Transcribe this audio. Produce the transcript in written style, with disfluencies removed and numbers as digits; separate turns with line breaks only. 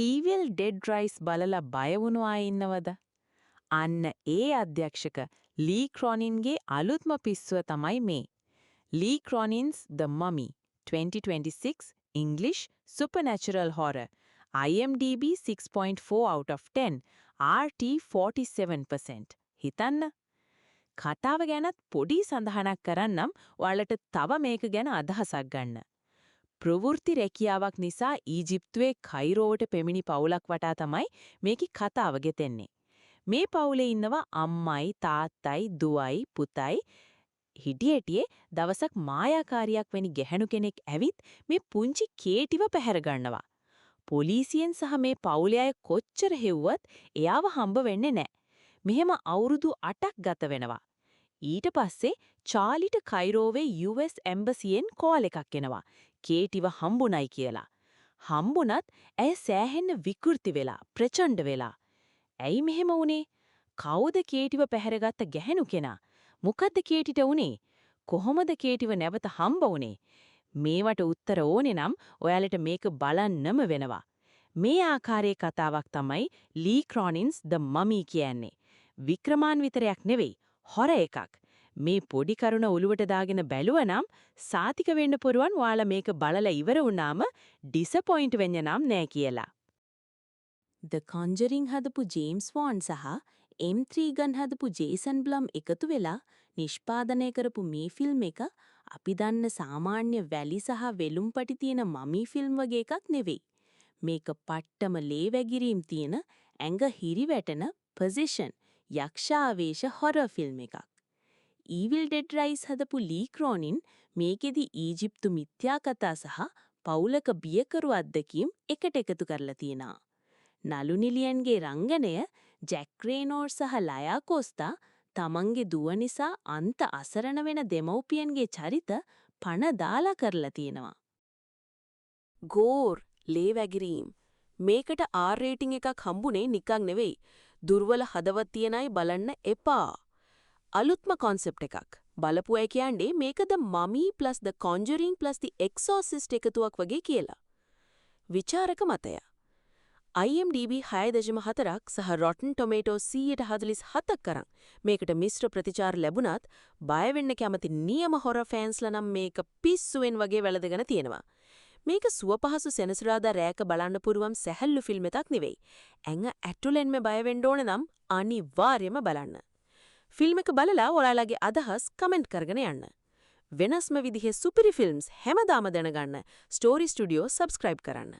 Evil Dead Rise බලලා බය වුණු අය ඉන්නවද? අන්න ඒ අධ්‍යක්ෂක ලී ක්‍රොනින්ගේ අලුත්ම පිස්සුව තමයි මේ. Lee Cronin's The Mummy, 2026, English supernatural horror, IMDb 6.4 out of 10, RT 47%. හිතන්න. කතාව ගැනත් පොඩි සඳහනක් කරන්නම් ඔයාලට තව මේක ගැන අදහසක් ගන්න. ප්‍රවෘත්ති රැකියාවක් නිසා ඊජිප්තුවේ කයිරෝවට පැමිණි පවුලක් වටා තමයි මේකේ කතාව ගෙතෙන්නේ. මේ පවුලේ ඉන්නවා අම්මයි, තාත්තයි, දුවයි, පුතයි. හිටියටියේ දවසක් මායාකාරියක් වැනි ගැහැණු කෙනෙක් ඇවිත් මේ පුංචි කේටිව පැහැර ගන්නවා. පොලිසියෙන් සහ මේ පවුලේ අය කොච්චර හෙව්වත් එයාව හම්බ වෙන්නේ නැහැ. මෙහෙම අවුරුදු 8ක් ගත වෙනවා. ඊට පස්සේ චාලිට කයිරෝවේ US එම්බසියෙන් කෝල් එකක් එනවා, කේටිව හම්බුණයි කියලා. හම්බුණත් ඇය සෑහෙන්න විකෘති වෙලා, ප්‍රචණ්ඩ වෙලා. ඇයි මෙහෙම වුනේ? කවුද කේටිව පැහැරගත්ත ගැහැණු කෙනා? මොකද්ද කේටිට වුනේ? කොහොමද කේටිව නැවත හම්බ වුනේ? මේවට උත්තර ඕනේ නම් ඔයාලට මේක බලන්නම වෙනවා. මේ ආකාරයේ කතාවක් තමයි ලී ක්‍රොනින්ස් The Mummy කියන්නේ. වික්‍රමාන්විතරයක් නෙවෙයි, හොරර් එකක්. මේ පොඩි කරුණ ඔලුවට දාගෙන බැලුවා නම් සහතික වෙන්න පුළුවන් ඔයාලා මේක බලලා ඉවර වුණාම ඩිසපොයින්ට් වෙන්න නම් නෑ කියලා. The Conjuring හදපු ජේම්ස් වෝන් සහ M3 Gun හදපු ජේසන් බ්ලම් එකතු වෙලා නිෂ්පාදනය කරපු මේ ෆිල්ම් එක අපි දන්න සාමාන්‍ය වැලි සහ වෙලුම්පටි තියෙන මමී ෆිල්ම් වගේ එකක් නෙවෙයි. මේක පට්ටම ලේ වැගිරීම් තියෙන, ඇඟ හිරිවැටෙන පොසෙෂන්, යක්ෂාවේශ හොරර් ෆිල්ම් එකක්. Evil Dead Rise හදපු ලී ක්‍රෝනින් මේකෙදි ඊජිප්තු මිථ්‍යා කතා සහ පවුලක බියකරු අත්දැකීම් එකට එකතු කරලා තියෙනවා. නළු නිළියන්ගේ රංගනය, ජැක් රේනෝර් සහ ලයා කොස්තා තමන්ගේ දුව නිසා අන්ත අසරණ වෙන දෙමව්පියන්ගේ චරිත පණ දාලා කරලා තියෙනවා.
ගෝර්, ලේ වැගිරීම්. මේකට R rating එකක් හම්බුනේ නිකන් නෙවෙයි. දුර්වල හදවත් තියන අය බලන්න එපා. අලුත්ම කොන්සෙප්ට් එකක්. බලපු අය කියන්නේ මේක The Mummy plus The Conjuring plus The Exorcist එකතුවක් වගේ කියලා. විචාරක මතය. IMDb 6.4ක් සහ Rotten Tomatoes 147ක් කරන් මේකට මිශ්‍ර ප්‍රතිචාර ලැබුණත්, බය වෙන්න කැමති නියම හොරර් ෆෑන්ස්ලා නම් මේක පිස්සුවෙන් වගේ වැළඳගෙන තියෙනවා. මේක සුව පහසු සෙනසුරාදා රෑක බලන්න පුළුවන් සැහැල්ලු ෆිල්ම් එකක් නෙවෙයි. ඇඟ ඇතුලෙන්ම බය වෙන්න ඕන නම් අනිවාර්යයෙන්ම බලන්න. ෆිල්ම් එක බලලා ඔයාලගේ අදහස් කමෙන්ට් කරගෙන යන්න. වෙනස්ම විදිහේ සුපිරි ෆිල්ම්ස් හැමදාම දැනගන්න ස්ටෝරි ස්ටුඩියෝ සබ්ස්ක්‍රයිබ් කරන්න.